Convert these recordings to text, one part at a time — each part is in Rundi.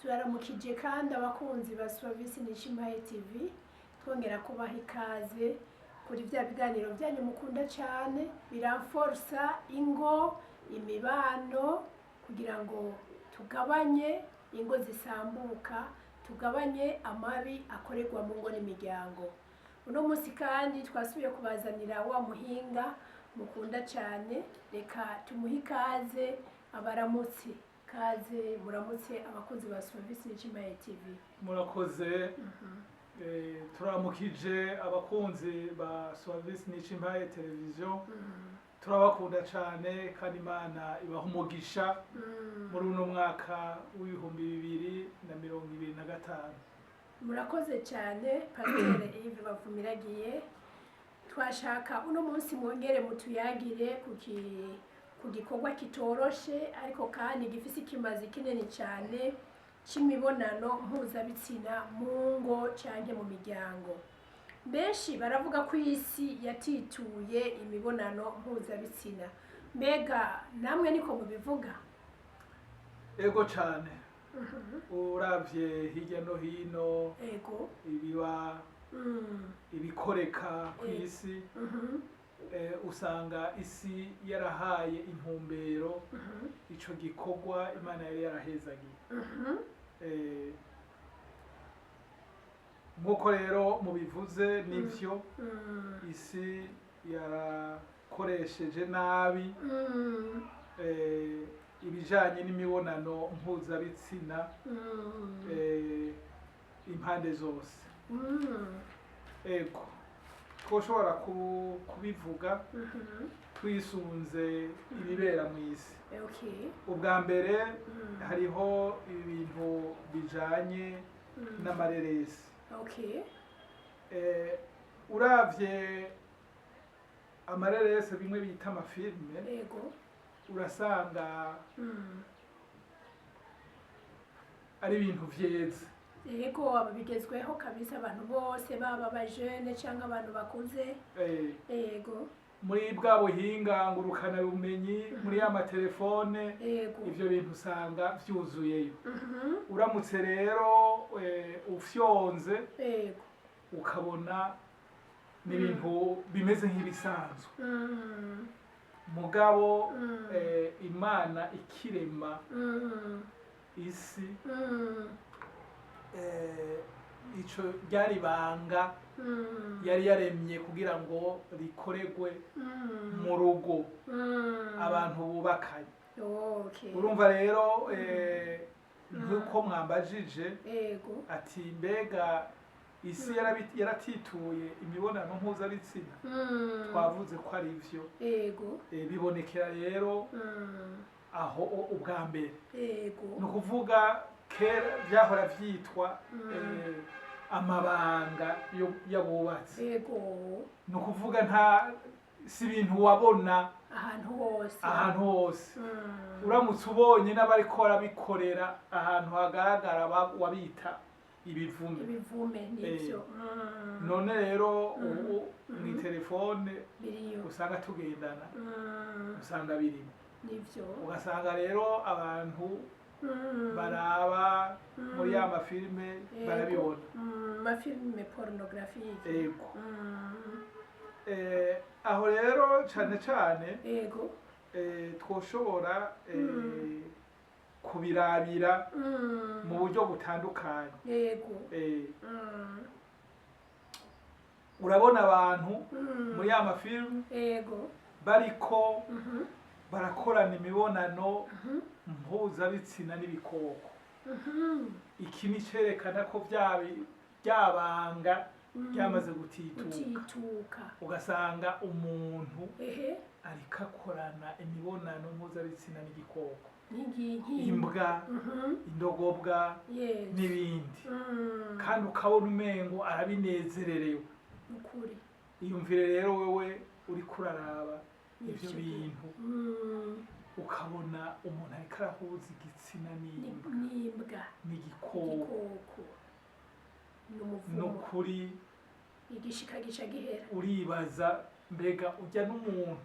Turaramukije kandi abakunzi ba Suwavisi Nishimaye TV, twongera kubaha ikaze kuri bya biganiro byanyu mukunda cyane, biramforsa ingo, imibano, kugira ngo tugabanye ingo zisambuka, tugabanye amabi akorerwa mu ngo n'imiryango. Uno munsi kandi twasubiye kubazanira wa muhinga mukunda cyane. Reka tumuhe ikaze, abaramutse. Kaze, muramutse abakunzi ba Suwavisi Nishimaye TV. Murakoze. Turamukije abakunzi ba Suwavisi Nishimaye Televiziyo. Turabakunda cyane kandi Imana ibaha umugisha muri uno mwaka w'2025. Murakoze cyane, Pasiteri Yves Bavumiragiye. Twashaka uno munsi mwongere mutuyagire ku gikorwa kitoroshe ariko kandi gifise ikimazi kinini cyane c'imibonano mpuzabitsina mu ngo canke mu miryango. Benshi baravuga ko isi yatituye imibonano mpuzabitsina. Mbega namwe niko mubivuga? Ego cyane. Uravye hirya no hino, ibiba, ibikoreka ku isi, usanga isi yarahaye intumbero ico gikorwa Imana yari yarahezagiye. Nk'uko rero mubivuze, nivyo, isi yarakoresheje nabi ibijanye n'imibonano mpuzabitsina impande zose. Ego, twoshobora kubivuga twisunze ibibera mu isi. Ubwa mbere, hariho ibintu bijanye n'amareresi. Uravye amareresi, bimwe bita amafilme, urasanga ari ibintu vyeze. Yego, aba bigezweho kabisa, abantu bose, baba abajene cyangwa abantu bakuze. Muri bwa buhinga ngurukana bumenyi, muri ya matelefone, ivyo bintu usanga vyuzuyeyo. Uramutse rero ufyonze, ukabona ni ibintu bimeze nk'ibisanzwe. Mugabo Imana ikirema isi, ico ryari banga yari yaremye kugira ngo rikoregwe mu rugo, abantu bubakanye. Urumva rero, nk'uko mwambajije ati: "Mbega isi yaratituye imibonano mpuzabitsina?" Twavuze ko ari ivyo. Bibonekera rero aho ubwa mbere, ni ukuvuga kera vyahora vyitwa amabanga y'abubatsi. Ni ukuvuga nta si ibintu wabona ahantu hose. Ahantu hose. Uramutse ubonye n'abariko barabikorera ahantu hagaragara, wabita ibivume. Ibivume, nivyo. None rero ubu mw'itelefone biriyo, usanga tugendana, usanga birimo. Ugasanga rero abantu baraba muri ya mafilme, barabibona. Mafilme pornographique. Ego. Aho rero cane cane twoshobora kubirabira mu buryo butandukanye. Urabona abantu muri ya mafilme bariko barakorana imibonano mpuzabitsina n'ibikoko. Iki ni cerekana ko ryabanga ryamaze gutituka. Gutituka. Ugasanga umuntu ariko akorana imibonano mpuzabitsina n'igikoko, nk'ingi imbwa, indogobwa n'ibindi, kandi ukabona umengo arabinezererewe. Nukuri. Iyumvire rero wewe uriko uraraba ivyo Nivyo. bintu, ukabona umuntu ariko arahuza igitsina n'imbwa, n'imbwa, n'igikoko. Igikoko ni umuvumo. Nukuri. Igishika gica gihera. Uribaza Mbega ujya n'umuntu,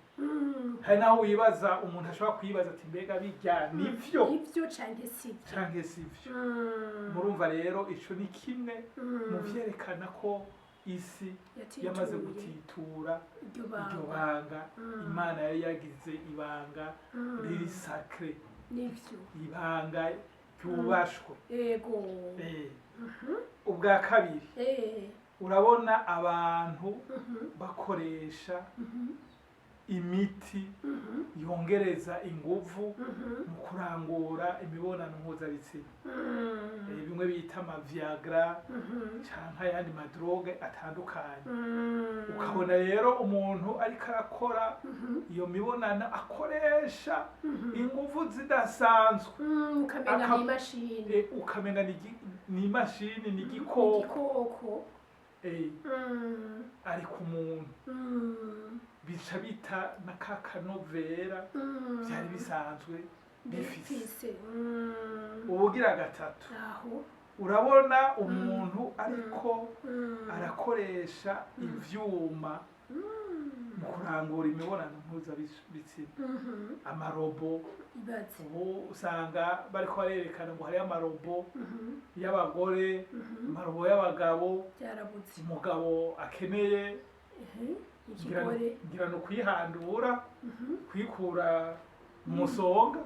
hari naho wibaza, umuntu ashobora kwibaza ati: "Mbega bijya nivyo Nivyo canke sivyo?" Canke sivyo? Murumva rero, ico ni kimwe mu vyerekana ko isi yamaze Yatituye gutitura iryo iryo banga. Banga Imana yari yagize, ibanga riri sacré, Nivyo. ibanga ryubashwe. Ubwa kabiri, urabona abantu bakoresha imiti yongereza inguvu mu kurangura imibonano mpuzabitsina. Bimwe bita amaviagra canke ayandi madrogue atandukanye. Ukabona rero umuntu ariko arakora iyo mibonano, akoresha inguvu zidasanzwe. Ukamenga ni imashini. Ukamenga ni imashini, ni igikoko. Igikoko. Ari ku muntu, bica bita na ka kanovera byari bisanzwe bifise. Bifise. Ubugira gatatu, Aho. urabona umuntu ariko arakoresha ivyuma mu kurangura imibonano mpuzabitsina, amarobots. Ibaze. Ubu usanga bariko barerekana ngo hariyo amarobots y'abagore, amarobots y'abagabo. Byarabuze. Umugabo akeneye ngira Ikigore. Ngira ni ukwihandura, kwikura mu musonga,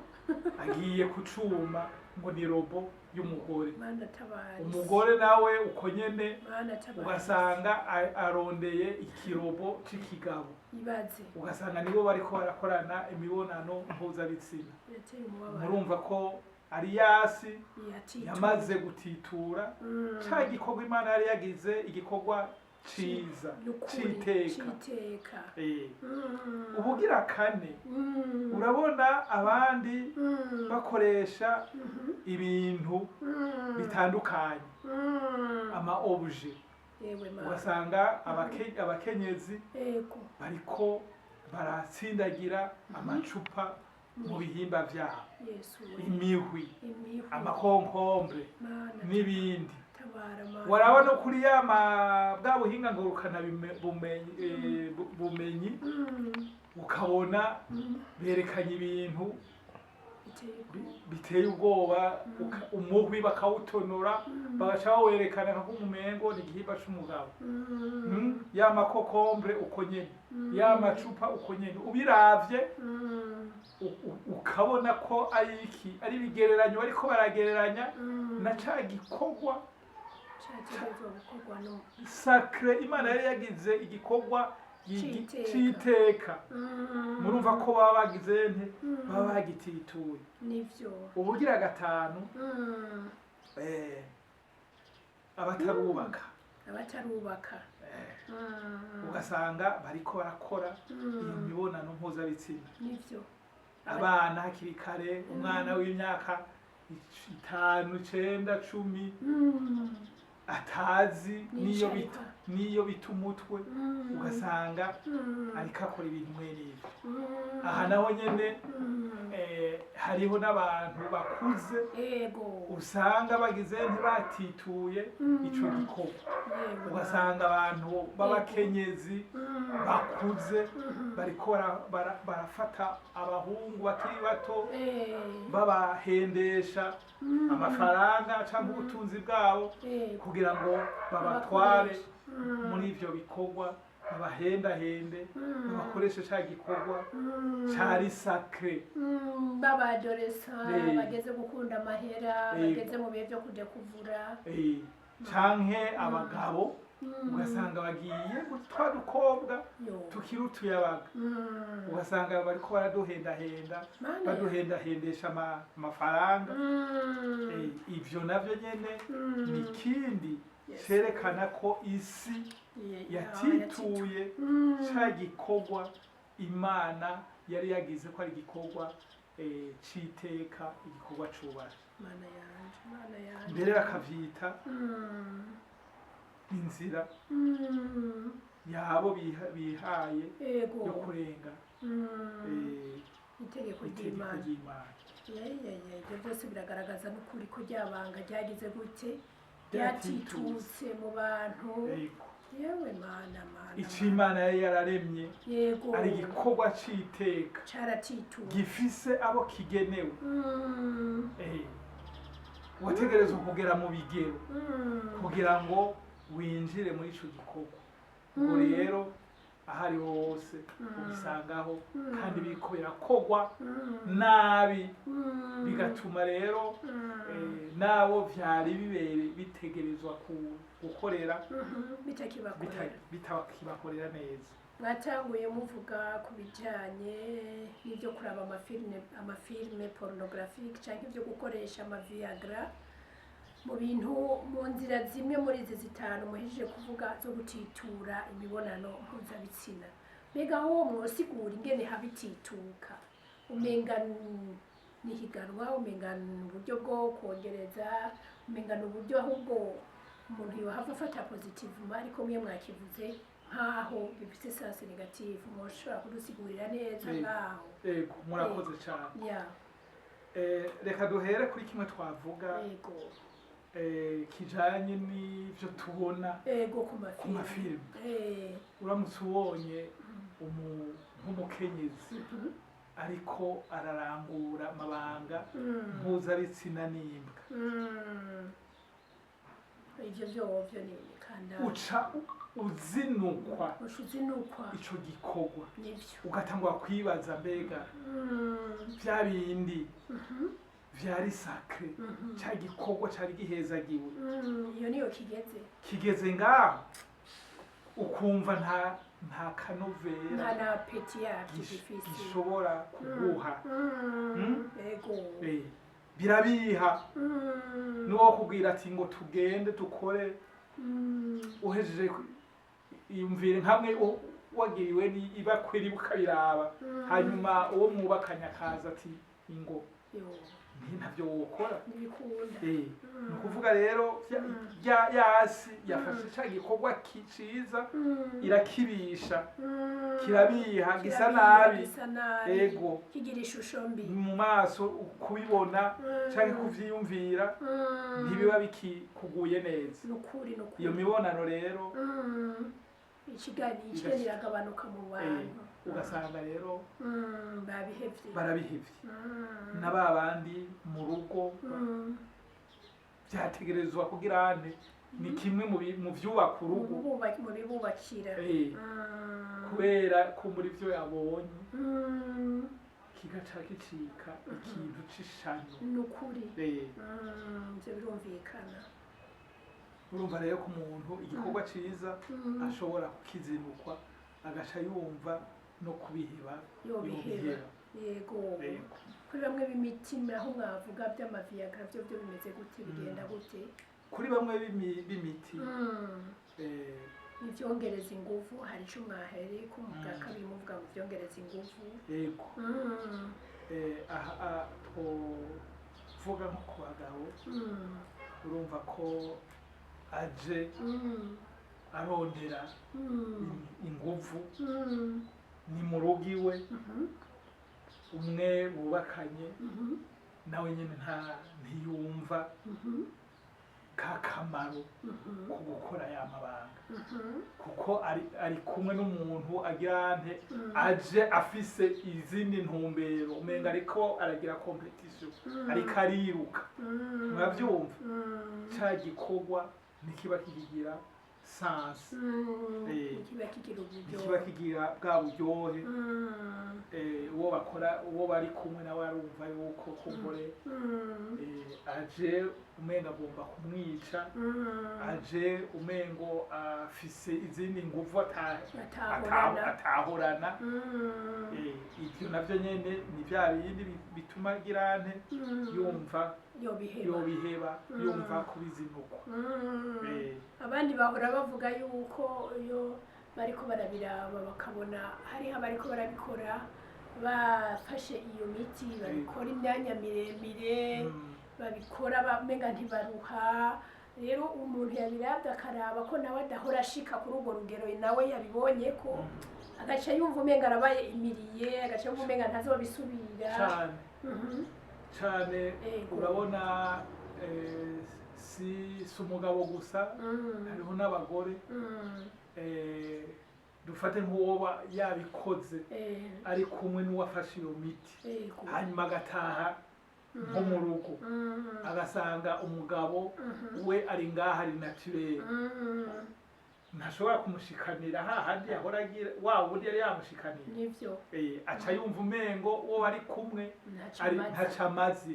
agiye ku cuma ngo ni robot y'umugore. Mana tabara. Umugore nawe uko nyene, Mana tabara. ugasanga arondeye ikirobot c'ikigabo. Ibaze. Ugasanga nibo bariko barakorana imibonano mpuzabitsina. Birateye umubabaro. Murumva ko ari yasi Yatituye. yamaze gutitura ca gikorwa Imana yari yagize igikorwa ciza, Nukuri, c'iteka. C'iteka. Ubugira kane, urabona abandi bakoresha ibintu bitandukanye, ama objets. Yewe Mana. Ugasanga abakenyezi bariko baratsindagira amacupa mu bihimba vyabo, Yesu we. imihwi, Imihwi. amakonkombure Mana n'ibindi. tabara, Mana. Waraba no kuri ya bwa buhinga ngurukana bumenyi, ukabona berekanye ibintu Biteye ubwoba. Biteye ubwoba. Umuhwi bakawutonora, bagaca bawerekana nka k'umumengo ni igihimba c'umugabo. Ya makokombure uko nyene, ya macupa uko nyene, ubiravye ukabona ko ari iki, ari ibigereranyo bariko baragereranya na ca gikorwa Categerezwa gukorwa no sacré Imana yari yagize, igikorwa C'iteka. c'iteka. Murumva ko baba bagize nte? Baba bagitituye. Nivyo. Ubugira gatanu, abatarubaka. Abatarubaka. Ugasanga bariko barakora iyo mibonano mpuzabitsina, Nivyo. abana hakiri kare, umwana w'imyaka 5, 9, 10, atazi niyo Nicarika. bita, niyo bita umutwe, ugasanga ariko akora ibintu mwene ivyo. Aha naho nyene, hariho n'abantu bakuze usanga bagize ntibatituye ico gikorwa. Ugasanga abantu b'abakenyezi bakuze bariko barafata abahungu bakiri bato, babahendesha amafaranga cyangwa ubutunzi bwabo kugira ngo babatware muri ivyo bikorwa, babahendahende, babakoreshe ca gikorwa cari sacré. B'abadolescents bageze gukunda amahera, bageze mu bihe byo kuja kuvura. Canke abagabo, ugasanga bagiye twa dukobwa Yo. tukiri utuyabaga, ugasanga bariko baraduhendahenda, Mana. baduhendahendesha amafaranga. Ivyo navyo nyene ni ikindi cerekana ko isi yatituye ca gikorwa Imana yari yagize ko ari igikorwa c'iteka, igikorwa cubashe. Mana yanje, Mana yanje. Mbere bakavyita inzira yabo bihaye yo kurenga Itegeko itegeko ry'Imana. ry'Imana. Ye, ibyo byose biragaragaza n'ukuri ko ryabanga ryagize gute? Ryatitutse. Ryatitutse mu bantu. Yego. Yewe mana mana. Ico Imana yari yararemye ari igikorwa c'iteka Caratituwe. gifise abo kigenewe. Wategerezwa kugera mu bigero kugira ngo winjire muri ico gikorwa. Ubwo rero aho ariho hose ubisangaho, kandi biriko birakogwa nabi, bigatuma rero n'abo vyari bibere bitegerezwa gukorera Bitakibakorera. Bitakibakorera neza. Mwatanguye muvuga ku bijyanye n'ibyo kuraba amafilime pornographique cyangwa ibyo gukoresha amaviagra mu bintu, mu nzira zimwe muri izi zitanu muhejeje kuvuga zo gutitura imibonano mpuzabitsina. Mbega aho mwosigura ingene haba itituka? Umenga ni higanwa, umenga ni uburyo bwo kongereza, umenga ni uburyo ahubwo umuntu yohava afata positivement, ariko mwe mwakivuze nkaho bifite sens négative. Mwoshobora kudusigurira neza nkaho? Ego, murakoze cyane. Reka duhere kuri kimwe twavuga kijanye n'ivyo tubona ku ku mafilime. Mafilime. Uramutse ubonye nk'umukenyezi ariko ararangura amabanga mpuzabitsina n'imbwa, Ivyo vyovyo ni kanda. Uca uzinukwa Uca uzinukwa. ico gikorwa, Nivyo. ugatangura kwibaza: mbega vya bindi vyari sacré, ca gikorwa cari gihezagiwe, Iyo niyo kigeze. Kigeze ngaho ukumva nta kanovera Nta na appétit yavyo gifise. gishobora kuguha. Birabiha. Nuwo kubwira ati ngo tugende dukore, uhejeje iyumvire nkamwe wagiriwe ni ibakwe ukabiraba, hanyuma uwo mwubakanye akaza ati ingo, Yo, nti ntavyo wokora. Ntibikunda. Ni ukuvuga rero yasi yafashe ca gikorwa ciza irakibisha, kirabiha, gisa Kirabiha, nabi. Gisa nabi. Ego. Kigira ishusho mbi. Mu maso kubibona canke kuvyiyumvira ntibiba bikikuguye neza. Nukuri, nukuri. Iyo mibonano rero Ikiganiro iragabanuka mu bantu. Ugasanga rero Babihevye. Barabihevye. Na ba bandi mu rugo vyategerezwa kugira ane, ni kimwe mu vyubaka urugo. Mu bibubakira. Kubera ko muri vyo yabonye kigaca gicika ikintu c'ishano. Nukuri. Ivyo birumvikana. Urumva rero ko umuntu igikorwa ciza ashobora kukizinukwa, agaca yumva no kubiheba. Yobiheba, yego. Yego. Kuri bamwe b'imitima, aho mwavuga by'amaviagra, byo byo bimeze gute, bigenda gute? Kuri bamwe b'imiti Ivyongereza inguvu, hari ico mwahereye ko mu bwa kabiri muvuga ngo ivyongereza inguvu. Yego. Aha twovuga nko ku bagabo, urumva ko aje arondera inguvu, ni mu rugo iwe, umwe bubakanye nawe nyine ntiyumva ka kamaro ko gukora ya mabanga, kuko ari kumwe n'umuntu agira nte, aje afise izindi ntumbero, umenga ariko aragira compétition, ariko ariruka. Muravyumva, ca gikorwa ntikiba kikigira sens. Kiba kigira uburyo. Ntikiba kigira bwa buryohe. Uwo bakora, uwo bari kumwe nawe arumva yuko kumbure aje umenga agomba kumwica, aje umengo afise izindi nguvu Atahorana. Atahorana. Ivyo navyo nyene ni vya bindi bituma girante yumva yobiheba. Yobiheba, yumva kubizinukwa. Abandi bahora bavuga yuko iyo bariko barabiraba bakabona hariho abariko barabikora bafashe iyo miti, babikora imyanya miremire, babikora bamenga ntibaruha. Rero umuntu yabirabye akaraba ko nawe adahora ashika kuri urwo rugero nawe yabibonye ko agaca yumva umenga arabaye imiriye, agaca yumva umenga ntazobisubira. Cane. Cane. Urabona, si umugabo gusa, hariho n'abagore. Dufate nk'uwoba yabikoze ari kumwe n'uwafashe iyo miti, hanyuma agataha nko mu rugo, agasanga umugabo we ari ngaha, ari naturel, ntashobora kumushikanira hahandi yahora agira wa wundi yari yamushikaniye. Aca yumva umengo uwo bari kumwe ntaco ari amaze. ntaco amaze,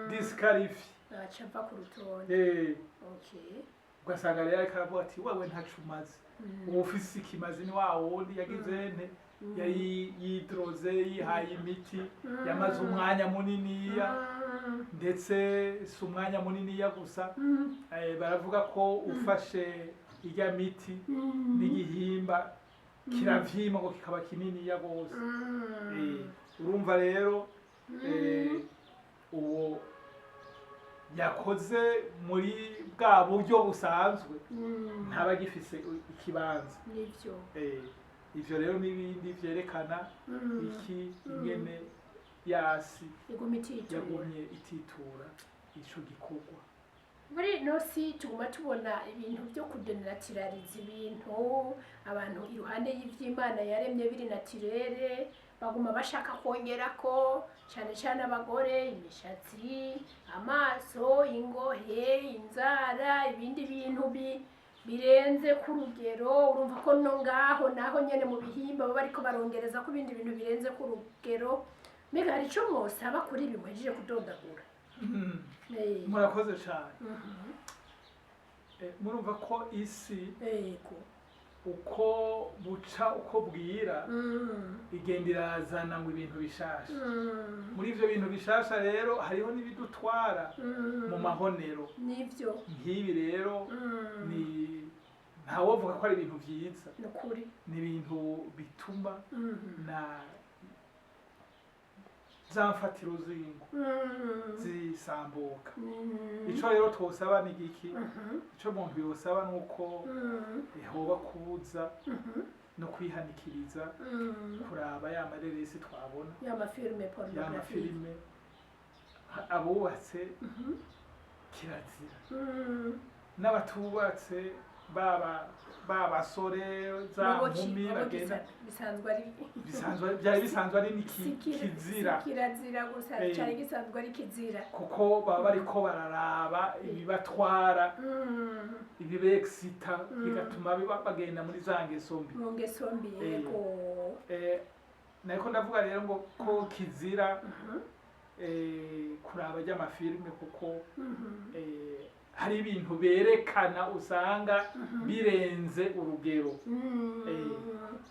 disqualifié. Ntaco ava ku rutonde. Ugasanga rero ariko aravuga ati: "Wewe ntaco umaze." Uwo ufise ikimazi ni wa wundi yagize nte, yari yidroze, yihaye imiti, yamaze umwanya muniniya. Ndetse si umwanya muniniya gusa, baravuga ko ufashe irya miti n'igihimba kiravyima, ngo kikaba kininiya gose. Urumva rero, uwo yakoze muri bwa buryo busanzwe ntaba agifise ikibanza. Ivyo rero n'ibindi vyerekana iki, ingene yasi iguma ititura. Yagumye ititura ico gikorwa. Muri ino si tuguma tubona ibintu byo kudenatirariza ibintu. Abantu iruhande y'ivy'Imana yaremye biri naturel, baguma bashaka kongerako, cyane cyane abagore, imishatsi, amaso, ingohe, inzara, ibindi bintu birenze ku rugero. Urumva ko no ngaho naho nyene mu bihimba baba bariko barongereza ko ibindi bintu birenze ku rugero. Mbega hari ico mwosaba kuri ibi muhejeje kudondagura? Murakoze cyane. Murumva ko isi uko buca uko bwira igenda irazana ngo ibintu bishasha. Muri ivyo bintu bishasha rero hariho n'ibidutwara mu mahonero. Nk'ibi rero ni ntawovuga ko ari ibintu vyiza. Nukuri. Ni ibintu bituma na za mfatiro z'ingo zisambuka. Ico rero twosaba ni igiki? Ico umuntu yosaba ni uko hoba kubuza no kwihanikiriza kuraba ya mareresi twabona, ya mafilme ya pornographique. Mafilime. Abubatse kirazira, n'abatubatse, baba babasore, za nkumi bagenda bisanzwe ari bisanzwe, byari bisanzwe ari si kizira. Si kirazira gusa, cyari gisanzwe ari kizira. Kuko baba bariko bararaba ibibatwara, ibibexita, bigatuma bagenda muri za ngeso mbi. Mu ngeso mbi. Nariko ndavuga rero ngo ko kizira kuraba ry'amafilime, kuko hari ibintu berekana usanga birenze urugero.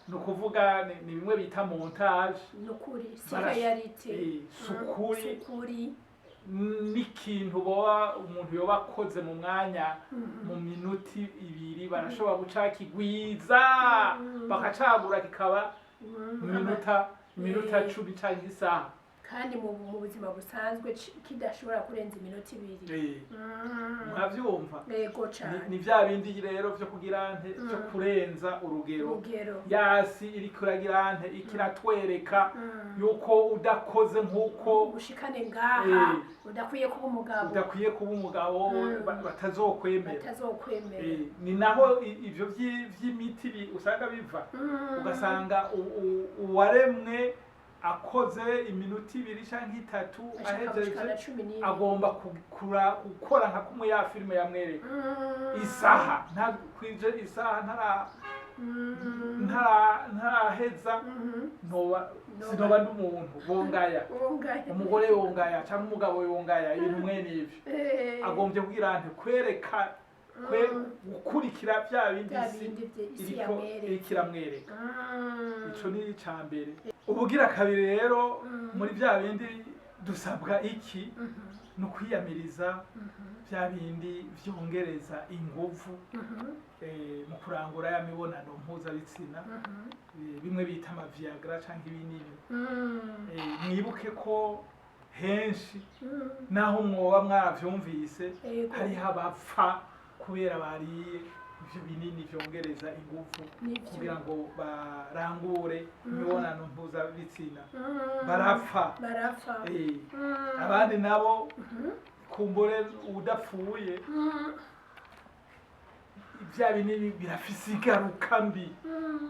Ni ukuvuga ni bimwe bita montage. Nukuri, si réalité. Si ukuri. Si ukuri. N'ikintu boba umuntu yoba akoze mu mwanya, mu minoti 2, barashobora guca kigwiza, bakacagura kikaba iminota 10 canke isaha. Kandi mu buzima busanzwe kidashobora kurenza iminota 2. Muravyumva? Yego Ni cane. Ni vya bindi rero vyo kugira nte, vyo kurenza urugero. Urugero. Yasi iriko iragira nte, ikiratwereka yuko udakoze nk'uko ushikane ngaha, udakwiye kuba umugabo. Udakwiye kuba umugabo, batazokwemera. Batazokwemera. Ni naho ivyo vy'imiti usanga biva. Ugasanga uwaremwe akoze iminota 2 canke 3, ashaka ahejeje gushikana 12. Agomba gukora nka kumwe ya filime yamwereka. Isaha ntakwije, isaha ntaraheza, noba sinoba ndi umuntu, bongaya. Wongaya. Umugore yongaya cyangwa umugabo yongaya, ibintu mwene ivyo. Agombye kugira nte, kwereka gukurikira bya bindi bya isi bindi isi iriko yamwereka. Iriko iramwereka. Ico ni ica mbere. Ubugira kabiri rero, muri bya bindi dusabwa iki, ni ukwiyamiriza bya bindi vyongereza inguvu mu kurangura ya mibonano mpuzabitsina, bimwe bita amaviagra canke ibinini. Mwibuke ko henshi naho mwoba mwaravyumvise, hariho abapfa kubera bariye ivyo binini vyongereza inguvu kugira ngo barangure imibonano mpuzabitsina, barapfa. Barapfa. Abandi nabo, kumbure udapfuye, Bya binini birafise ingaruka mbi,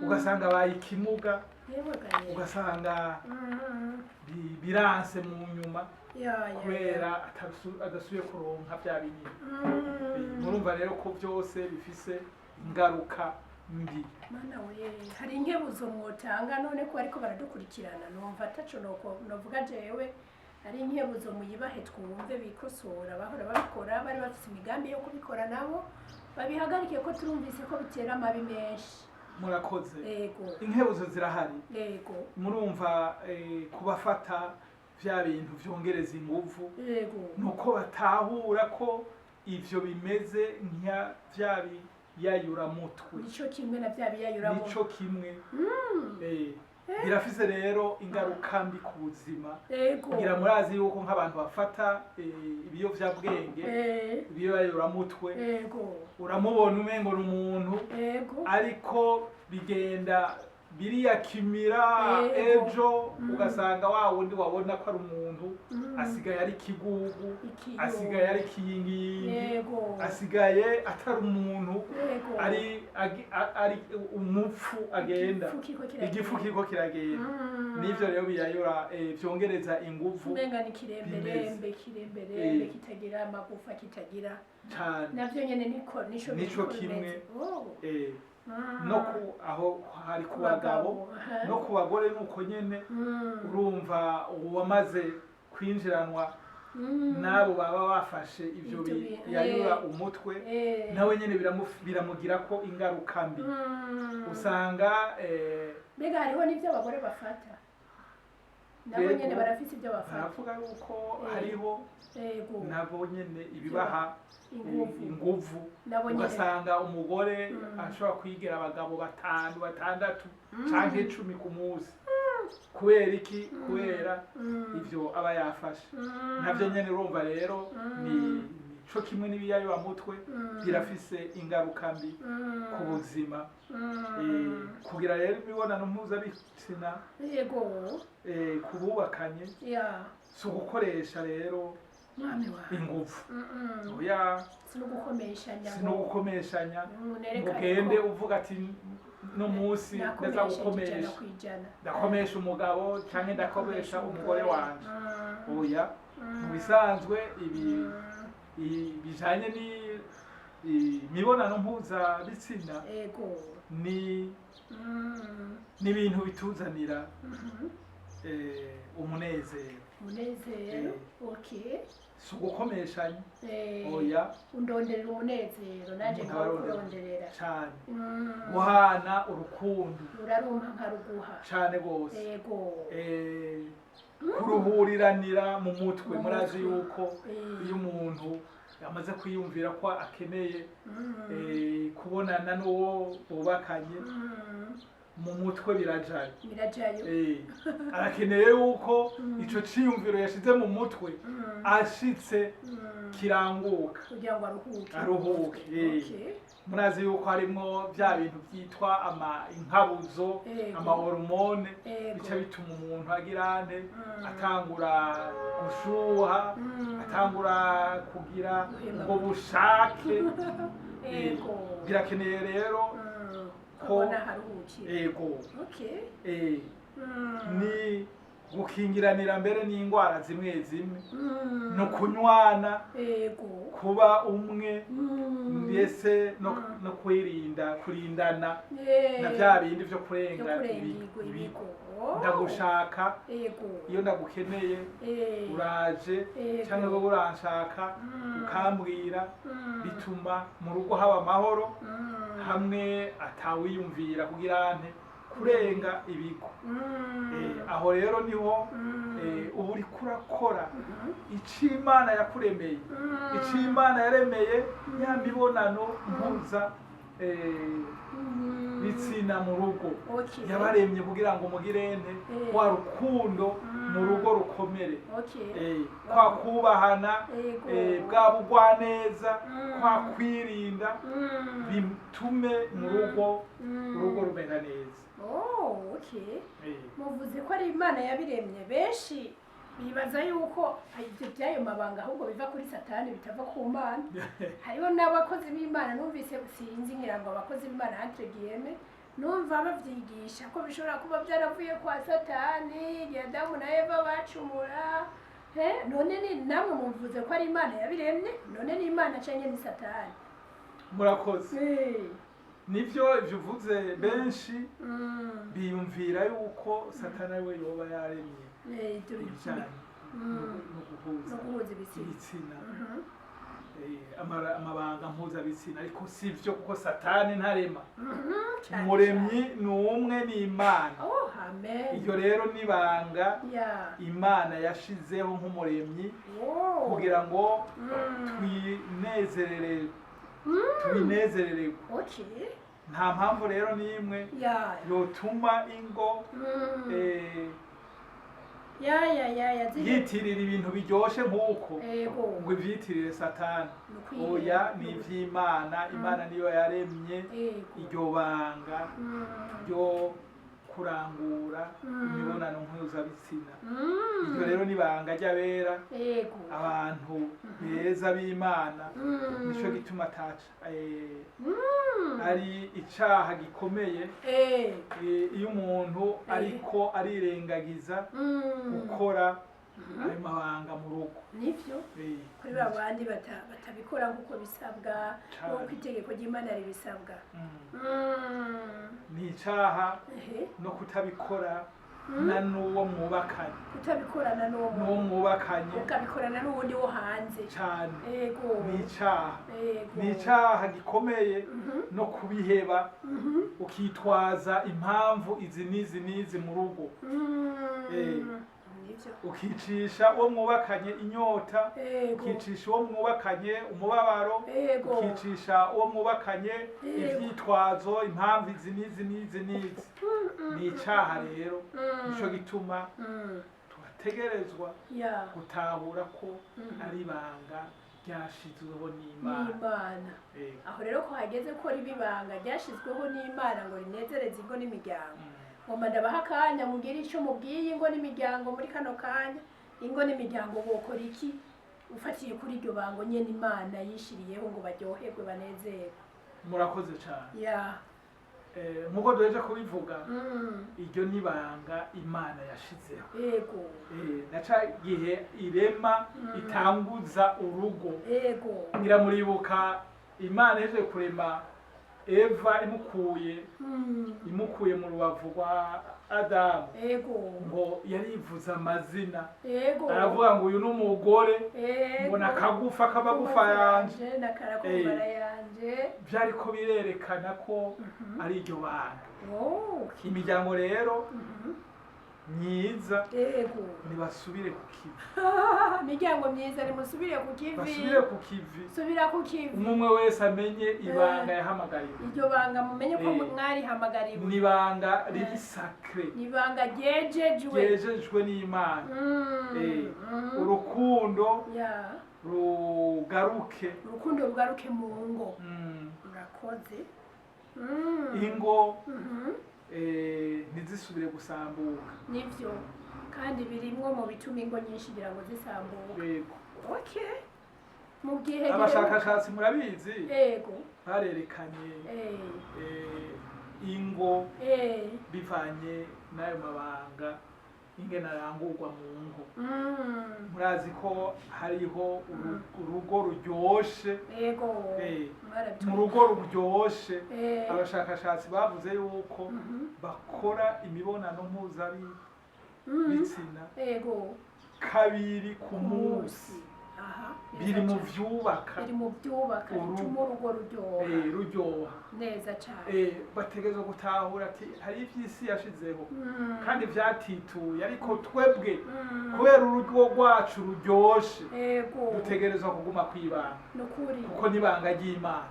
ugasanga abaye ikimuga, Yewe ga ye. ugasanga biranse mu nyuma Ya, ya, ya. kubera adasubiye kuronka bya binini. Murumva rero ko byose bifise ingaruka mbi. Mana we, hari inkebuzo mwotanga none ko ariko baradukurikirana? Numva ataco novuga jewe. Hari inkebuzo muyibahe twumve, bikosora bahora babikora, bari bafise imigambi yo kubikora, nabo babihagarike, ko turumvise ko bitera amabi menshi. Murakoze. Yego. Inkebuzo zirahari. Yego. Murumva, kubafata vya bintu vyongereza inguvu, nuko batahura ko ivyo bimeze nka vya biyayuramutwe. Nico kimwe na vya biyayuramo. Nico kimwe. Birafise rero ingaruka mbi ku buzima. Ngira murazi yuko nk'abantu bafata ibiyovyabwenge, ibiyayuramutwe, uramubona umengo ni umuntu, ariko bigenda biriyakimira. Ejo ugasanga wa wundi wabona ko ari umuntu asigaye ari ikigugu, asigaye ari ikiyingiyingi, asigaye atari umuntu, ari umupfu agenda. Igifu kiriko kiragenda. Igifu kiriko kiragenda. Nivyo rero biyayura, vyongereza inguvu. Umenga ni kiremberembe, kiremberembe, kitagira amagufa, kitagira Cane. Navyo nyene niko nico Nico biriko kimwe. bimeze. Oh. No ku aho hari ku bagabo, no ku bagore nuko nyene. Urumva uwamaze kwinjiranwa n'abo baba bafashe ivyo Ivyo biyayura umutwe, nawe nyene biramugirako ingaruka mbi. Usanga Mbega hariho n'ivyo abagore bafata nabo Yego. nyene barafise ivyo bafata? Baravuga yuko hariho nabo nyene ibibaha inguvu. Inguvu. Nabo nyene. Ugasanga umugore ashobora kwigera abagabo batanu, batandatu canke 10 ku munsi. Kubera iki? Kubera ivyo aba yafashe. Navyo nyene urumva rero ni nico kimwe n'ibiyayuramutwe, birafise ingaruka mbi ku buzima. Kugira rero imibonano mpuzabitsina ku bubakanye, si ugukoresha rero Mwami wawe. inguvu, oya. Si no gukomeshanya. Si no gukomeshanya Ngo ngo ugende uvuga ati no munsi ndaza nakomesheje ijana gukomesha, ku ijana. Ndakomesha umugabo canke ndakomesha umugore wanje. Oya, mu bisanzwe ibi bijanye ni imibonano mpuzabitsina ni n'ibintu bituzanira umunezero. Umunezero, okay. Si ugukomeshanya, oya. Undonderera umunezero, nanje Umuntu aba arondera. nkawukuronderera. Cane. Guhana urukundo. Urarumpa nkaruguha. Cane gose. Kuruhuriranira mu mutwe. Mu Murazi mutwe. yuko iyo umuntu yamaze kwiyumvira ko akeneye kubonana n'uwo bubakanye, mu mutwe birajayo. Birajayo. Arakeneye yuko ico ciyumviro yashize mu mutwe ashitse kiranguka. Kugira ngo aruhuke. Aruhuke, eh. Murazi yuko harimwo bya bintu byitwa ama inkabuzo, ama hormone, bica bituma umuntu agira ante? Atangura gushuha, atangura kugira Guhema. ubwo bushake. Birakeneye rero ko Kubona haruhukira. Ego. Ni gukingiranira mbere n'indwara zimwe zimwe, no kunywana, kuba umwe, mbese no kwirinda, kurindana na bya bindi vyo Byo kurenga kurenga ibigo. ibigo. Oh. Ndagushaka, iyo ndagukeneye uraje, cyangwa wowe uranshaka ukambwira. Bituma mu rugo haba amahoro, hamwe atawiyumvira kugira ante? Kurenga ibigo. Aho rero niho uba uriko urakora ico Imana yakuremeye, ico Imana yaremeye ya mibonano mpuza bitsina mu rugo. Yabaremye kugira ngo mugirente wa rukundo mu rugo rukomere, kwa kubahana, bwa bugwaneza, kwa kwirinda, bitume mu rugo urugo rumera neza. Oh, okay. Muvuze ko ari Imana yabiremye, benshi Bibaza yuko ibyo by'ayo mabanga ahubwo biva kuri Satani, bitava ku Mana. Hariho n'abakozi b'Imana numvise, sinzi, ngira ngo abakozi b'Imana entre guillemets, numva babyigisha ko bishobora kuba byaravuye kwa Satani igihe Adamu na Eva bacumura. He, none ni namwe muvuze ko ari Imana yabiremye, none ni Imana canke ni Satani? Murakoze. Nivyo, ivyo uvuze, benshi biyumvira yuko Satani ari we yoba yaremye Ibyo ibijanye no guhuza no guhuza ibitsina. Ibitsina, amabanga mpuzabitsina, ariko si vyo, kuko Satani ntarema. Cane. Umuremyi ni umwe, ni Imana. Cane. Oh, amen. Iryo rero n'ibanga Imana yashizeho nk'umuremyi kugira ngo twinezerere, twinezerererwe. Nta mpamvu rero n'imwe yotuma ingo Ya ya ya ya yitirira ibintu biryoshe nk'uko ngo ivyitirire Satani. Nukwiye. Oya, ni ivy'Imana. Imana niyo yaremye iryo banga ryo kurangura imibonano mpuzabitsina. Iryo rero ni ibanga ry'abera, abantu beza b'Imana. Nico gituma ataca ari icaha gikomeye iyo umuntu ariko arirengagiza gukora ayo mabanga mu rugo. Nivyo, kuri ba bandi batabikora nk'uko bisabwa, nk'uko itegeko ry'Imana ribisabwa. Ni icaha no kutabikora na n'uwo mwubakanye. Kutabikorana n'uwo N'uwo mwubakanye. Ukabikorana n'uwundi wo hanze. Cane. Ni icaha. Ni icaha gikomeye no kubiheba, ukitwaza impamvu izi n'izi n'izi mu rugo. Nivyo. Ukicisha uwo mwubakanye inyota, ukicisha uwo mwubakanye umubabaro, ukicisha uwo mwubakanye ivyitwazo, impamvu izi n'izi n'izi n'izi. Ni icaha rero. Nico gituma tubategerezwa gutahura ko ari ibanga ryashizweho n'Imana. N'Imana. Aho rero ko hageze ko riba ibanga ryashizweho n'Imana ngo rinezereze ingo n'imiryango, ngomba ndabaha akanya mubwire icyo mubwiye ingo n'imiryango muri kano kanya. Ingo n'imiryango bokora iki ufatiye kuri iryo bango nyene Imana yishiriyeho ngo baryoherwe, banezerwe? Murakoze cane. Nkuko duheje kubivuga, iryo ni ibanga Imana yashizeho. Na ca gihe irema, itanguza urugo, ngira muribuka Imana ihejeje kurema Eva, imukuye imukuye mu rubavu rwa Adamu, ngo yarivuze amazina, aravuga ngo uyu ni umugore, ngo ni akagufa k'amagufa yanje. N'akara k'amabara yanje. Vyariko birerekana ko ari iryo banga. Imiryango rero myiza, nibasubire ku kivi. Imiryango myiza, nimusubire ku kivi. Basubire ku kivi. Subira ku kivi. Umwe umwe wese amenye ibanga yahamagariwe. Iryo banga mumenye ko mwarihamagariwe. Ni ibanga riri sacré. Ni ibanga ryejejwe. Ryejejwe n'Imana. Urukundo rugaruke. Urukundo rugaruke mu ngo. Murakoze. Ingo ntizisubire gusambuka. Nivyo, kandi birimwo mu bituma ingo nyinshi ngira ngo zisambuka. Yego. Okay, mu gihe Abashakashatsi murabizi, barerekanye ingo bivanye n'ayo mabanga ingene arangurwa mu ngo. Murazi ko hariho urugo ruryoshe. Mu rugo ruryoshe, abashakashatsi bavuze yuko bakora imibonano mpuzabitsina kabiri ku munsi. Aha. Biri mu vyubaka Biri mu byubaka, bituma urugo ruryoha. Ruryoha. Neza cyane. Bategerezwa gutahura ati hari ivy'isi yashizeho kandi vyatituye, ariko twebwe kubera urugo rwacu ruryoshe, dutegerezwa kuguma kwibanga, Nukuri. kuko n'ibanga ry'Imana,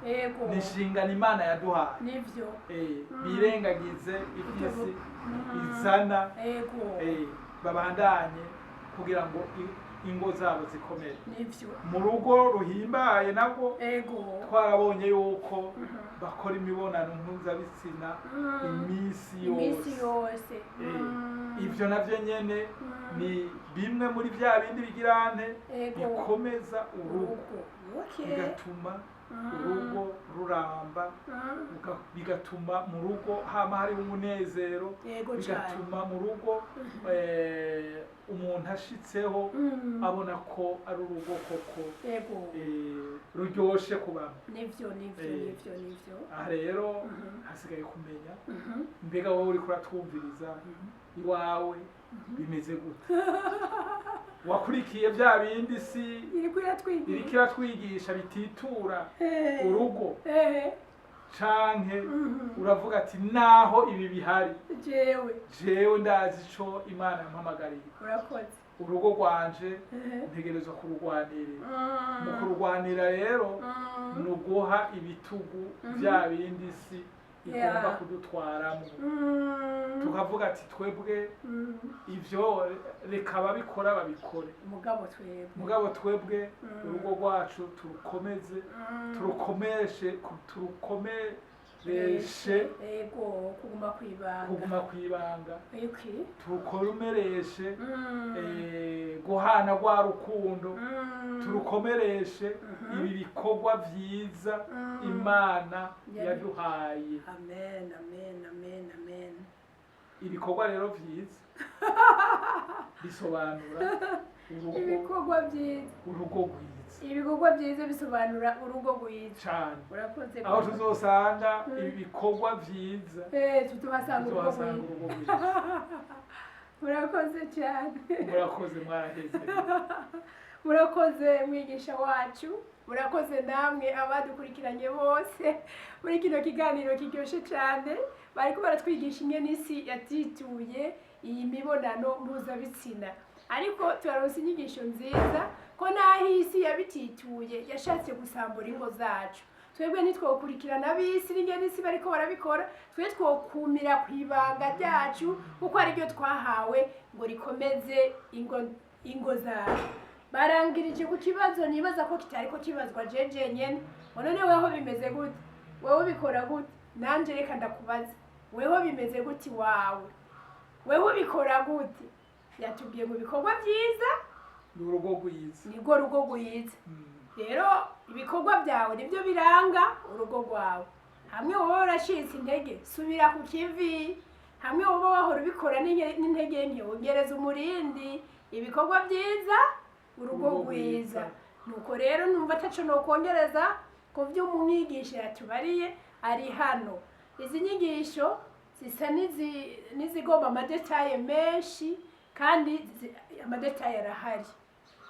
ni inshingano Imana yaduhaye. Nivyo. Birengagize ivy'isi izana, babandanye kugira ngo ingo zabo zikomere. Nivyo. Mu rugo ruhimbaye nabwo, twarabonye yuko bakora imibonano mpuzabitsina iminsi Iminsi yose. yose. Ivyo navyo nyene. Ni bimwe muri bya bindi bigirante Ego. bikomeza urugo, Urugo. Okay. bigatuma urugo ruramba, bigatuma mu rugo hama hariho umunezero, Yego cyane. bigatuma mu rugo umuntu ashitseho abona ko ari urugo koko ruryoshe kubamo. Nivyo, nivyo, nivyo, nivyo. Aha rero hasigaye kumenya mbega wowe uriko uratwumviriza, iwawe bimeze gute? Wakurikiye bya bindi si Iriko iratwigisha. Iriko iratwigisha bititura urugo, canke uravuga ati naho ibi bihari, Jewe jewe ndazi ico Imana yampamagariye, Urakoze. urugo rwanje ntegerezwa kururwanirira. Mu kururwanira rero ni uguha ibitugu bya bindi si igomba kudutwaramo, tukavuga ati twebwe ivyo reka ababikora babikore, Mugabo twebwe, mugabo twebwe urugo rwacu turukomeze, turukomeshe, turukomereshe Ego, kuguma kwibanga. Kuguma kwibanga, turukomereshe guhana rwa rukundo, turukomereshe ibi bikorwa vyiza Imana yaduhaye. Amen, amen, amen, amen. Ibikorwa rero vyiza bisobanura urugo, Ibikorwa byiza. urugo rwiza. Ibikorwa byiza bisobanura urugo rwiza. Cane. Urakoze. Aho tuzosanga ibikorwa vyiza, Tuzohasanga urugo tuzohasanga rwiza. urugo rwiza. Murakoze cyane. Murakoze, mwaraheze. Murakoze mwigisha wacu, murakoze namwe abadukurikiranye bose muri kino kiganiro kiryoshye cyane. Bariko baratwigisha ingene isi yatituye iyi mibonano mpuzabitsina, ariko turaronse inyigisho nziza ko n'aho isi yabitituye yashatse gusambura ingo zacu, twebwe ntitwokurikirana ab'isi n'ingene isi bariko barabikora. Twe twokumira ku ibanga ryacu, kuko ariryo twahawe ngo rikomeze ingo zacu. Barangirije ku kibazo nibaza ko kitari ko kibazwa jeje nyene ngo none weho bimeze gute, wewe ubikora gute? Nanje reka ndakubaza, weho bimeze gute iwawe? Wewe ubikora gute? Yatubwiye mu bikorwa byiza ni urugo rwiza. Nirwo rugo rwiza. Rero ibikorwa byawe nibyo biranga urugo rwawe. Hamwe wowe waracitse intege, subira ku kivi. Hamwe wowe wahora ubikora n'intege nke, wongereza umurindi. Ibikorwa byiza, urugo Urugo rwiza. rwiza. Nuko rero numva ataco nokongereza ku byo umwigisha yatubariye ari hano. Izi nyigisho zisa n'izigomba ama détails menshi, kandi ama détails arahari,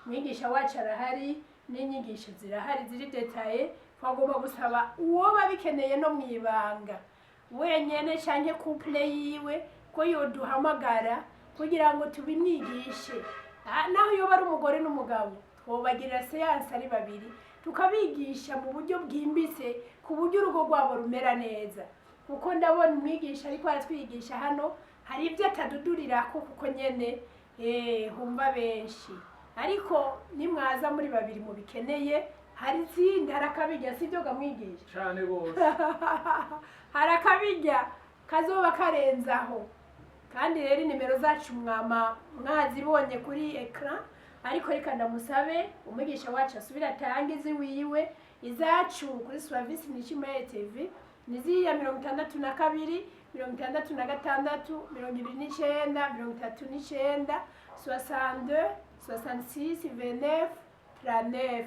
umwigisha wacu arahari n'inyigisho zirahari ziri détaillées. Twagomba gusaba uwo babikeneye no mu ibanga wenyene canke couple yiwe ko yoduhamagara kugira ngo tubimwigishe. Naho yoba ari umugore n'umugabo, twobagirira séance ari babiri, tukabigisha mu buryo bwimbitse ku buryo urugo rwabo rumera neza, kuko ndabona umwigisha ariko aratwigisha hano hari ibyo atadudurirako, kuko nyene humva benshi. Ariko nimwaza muri babiri mubikeneye, hari izindi, hari akabirya, sibyo gamwigisha? Cane rwose. Hari akabirya kazoba karenzaho. Kandi rero inimero zacu mwama mwazibonye kuri écran, ariko reka ndamusabe umwigisha wacu asubire atange iziwiwe. Izacu kuri Swavisi Nishimaye TV ni ziriya: 62, 66, 29, 39, 62, 66, 29, 39,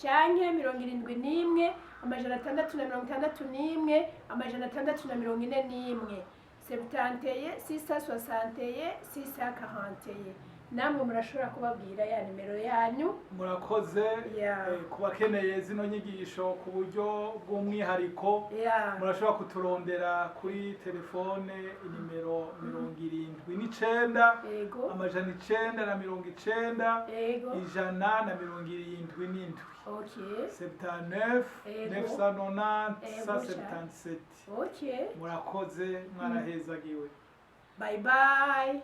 canke 71, 661, 641, 71, 661, 641. Namwe murashobora kubabwira ya nimero yanyu. Murakoze. Ku bakeneye zino nyigisho ku buryo bw'umwihariko, murashobora kuturondera kuri telefone inimero 79, 990, 177, 79, 990, 177. Murakoze, mwarahezagiwe. Bye bye.